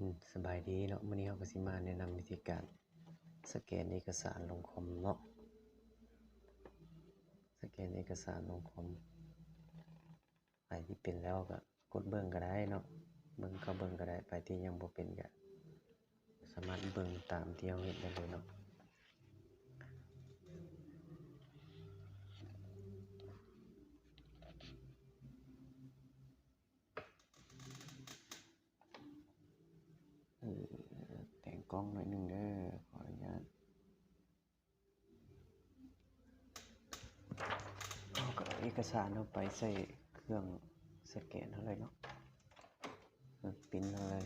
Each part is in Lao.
ອືມ ສະບາຍດີເນາະ, ມື້ນີ້ເຮົາກໍຊິມາແນະນຳວິທີການສະແກນເອກະສານລົງຄອມເນາະ, ສະແກນເອກະສານລົງຄອມ. ໃຜທີ່ເປັນແລ້ວກໍກົດເບິ່ງກໍໄດ້ເນາະ, ເບິ່ງ ເຂົ້າເບິ່ງກໍໄດ້, ໃຜທີ່ຍັງບໍ່ເປັນກໍສາມາດເບິ່ງຕາມທີ່ເຮົາເຮັດໄດ້ເລີຍເນາະ. ເອີ ແຕ່ງກ້ອງໜ້ອຍໜຶ່ງເດີ, ຂໍອະນຸຍາດ. ເອົາເອກະສານເຮົາໄປໃສ່ເຄື່ອງສະແກນເຮົາເລີຍເນາະ, ເຄື່ອງປຣິ້ນເຮົາເລີຍ.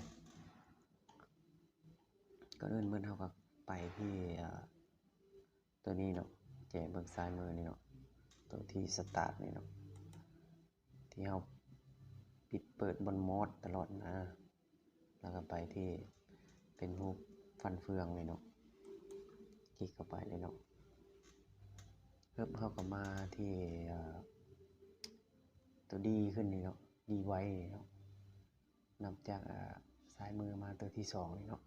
ກ່ອນອື່ນໝົດເຮົາກໍໄປທີ່ ເອີ ຕົວນີ້ເນາະ, ແຈເບິ່ງຊ້າຍມືນີ້ເນາະ, ຕົວທີ່ສະຕາດນີ້ເນາະ, ທີ່ເຮົາປິດເປີດບ່ອນມອດຕະຫຼອດນະ, ແລ້ວກໍໄປທີ່ເປັນຮູບຟັນເຟືອງນີ້ເນາະ, ຄລິກເຂົ້າໄປເລີຍເນາະ. ເຮົາກໍມາທີ່ ເອີ ຕົວດີຂຶ້ນນີ້ເນາະ, ດີໄວນີ້ເນາະ, ນັບຈາກ ເອີ ຊ້າຍມືມາຕົວທີສອງນີ້ເນາະ,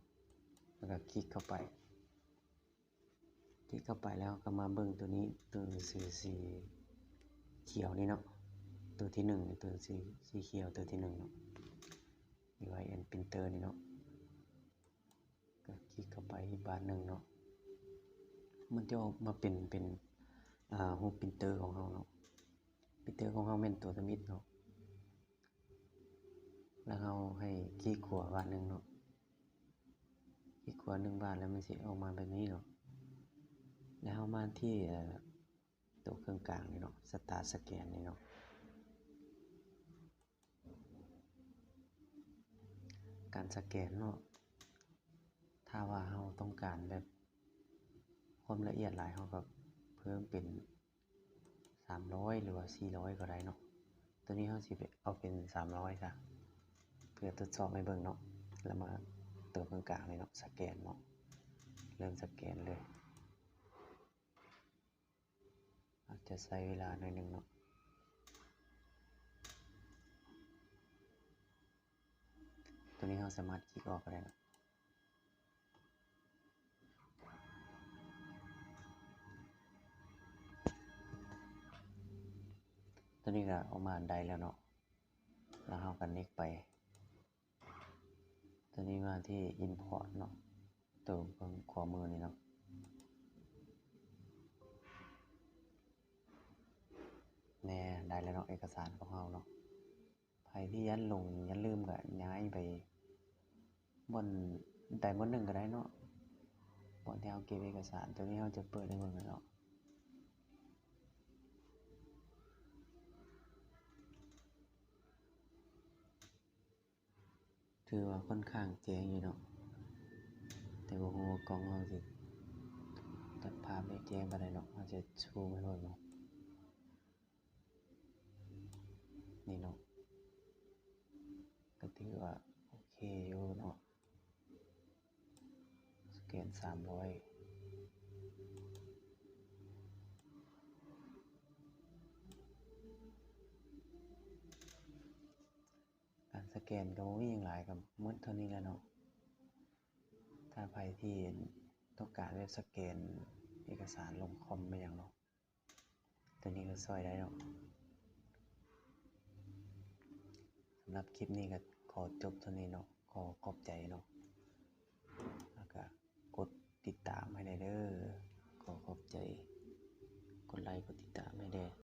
ແລ້ວກໍຄລິກເຂົ້າໄປ. ຄລິກເຂົ້າໄປແລ້ວກໍມາເບິ່ງຕົວນີ້, ຕົວໜັງສືສີຂຽວນີ້ເນາະ, ຕົວທີໜຶ່ງ, ຕົວໜັງສືສີຂຽວຕົວທີໜຶ່ງເນາະ, ດີໄວແອນປຣິ້ນເຕີນີ້ເນາະ. ກໍຄລິກເຂົ້າໄປອີກບາດໜຶ່ງເນາະ, ມັນຈະອອກມາເປັນ ເປັນ ອາ ຮູບປຣິ້ນເຕີຂອງເຮົາເນາະ. ປຣິ້ນເຕີຂອງເຮົາແມ່ນຕົວທຳອິດເນາະ. ແລ້ວເຮົາໃຫ້ຄລິກຂວາບາດໜຶ່ງເນາະ, ຄລິກຂວາໜຶ່ງບາດແລ້ວມັນຊິອອກມາແບບນີ້ເນາະ. ແລ້ວເຮົາມາທີ່ ເອີ ຕົວເຄື່ອງກາງນີ້ເນາະ, ສະຕາດສະແກນນີ້ເນາະ. ການສະແກນເນາະ, ຖ້າວ່າເຮົາຕ້ອງການແບບຄວາມລະອຽດຫຼາຍ ເຮົາກໍເພີ່ມເປັນ ສາມຮ້ອຍ ຫຼືວ່າ ສີ່ຮ້ອຍ ກໍໄດ້ເນາະ. ຕົວນີ້ເຮົາຊິເອົາເປັນ ສາມຮ້ອຍ ຊະ ເພື່ອທົດສອບໃຫ້ເບິ່ງເນາະ. ແລ້ວມາຕົວເຄິ່ງກາງນີ້ເນາະ, ສະແກນເນາະ, ເລີ່ມສະແກນເລີຍ. ອາດຈະໃຊ້ເວລາໜ້ອຍໜຶ່ງເນາະ. ຕົວນີ້ເຮົາສາມາດຄລິກອອກກໍໄດ້ເນາະ. ຕົວນີ້ກໍອອກມາໄດ້ແລ້ວເນາະ, ແລ້ວເຮົາກໍ next ໄປ. ຕົວນີ້ມາທີ່ import ເນາະ, ຕົວເບື້ອງຂວາມືນີ້ເນາະ. ແນ່ ໄດ້ແລ້ວເນາະ, ເອກະສານຂອງເຮົາເນາະ. ໃຜທີ່ຢ້ານຫຼົງຢ້ານລືມກໍຍ້າຍໄປບ່ອນໃດບ່ອນໜຶ່ງກໍໄດ້ເນາະ, ບ່ອນທີ່ເຮົາເກັບເອກະສານ. ຕົວນີ້ເຮົາຈະເປີດໃຫ້ເບິ່ງເລີຍເນາະ. ຖືວ່າຂ້ອນຂ້າງແຈ້ງຢູ່ເນາະ, ແຕ່ບໍ່ຮູ້ວ່າກ້ອງເຮົາຊິຈັບພາບໄດ້ແຈ້ງປານໃດເນາະ. ເຮົາຈະຊູມໃຫ້ເບິ່ງເນາະ. ນີ້ເນາະ, ກໍຖືວ່າໂອເຄຢູ່ເນາະ. ສະແກນສາມຮ້ອຍ. ການສະແກນກໍບໍ່ມີຫຍັງຫຼາຍ, ກໍໝົດເທົ່ານີ້ແຫຼະເນາະ. ຖ້າໃຜທີ່ຕ້ອງການແບບສະແກນເອກະສານລົງຄອມແມ່ນຫຍັງເນາະ, ຕົວນີ້ກໍຊ່ອຍໄດ້ເນາະ. ສຳລັບຄລິບນີ້ກໍຂໍຈົບເທົ່ານີ້ເນາະ, ຂໍຂອບໃຈເນາະ, ແລ້ວກໍກົດຕິດຕາມໃຫ້ແດ່ເດີ. ຂໍຂອບໃຈ, ກົດໄລກ໌ ກົດຕິດຕາມໃຫ້ແດ່.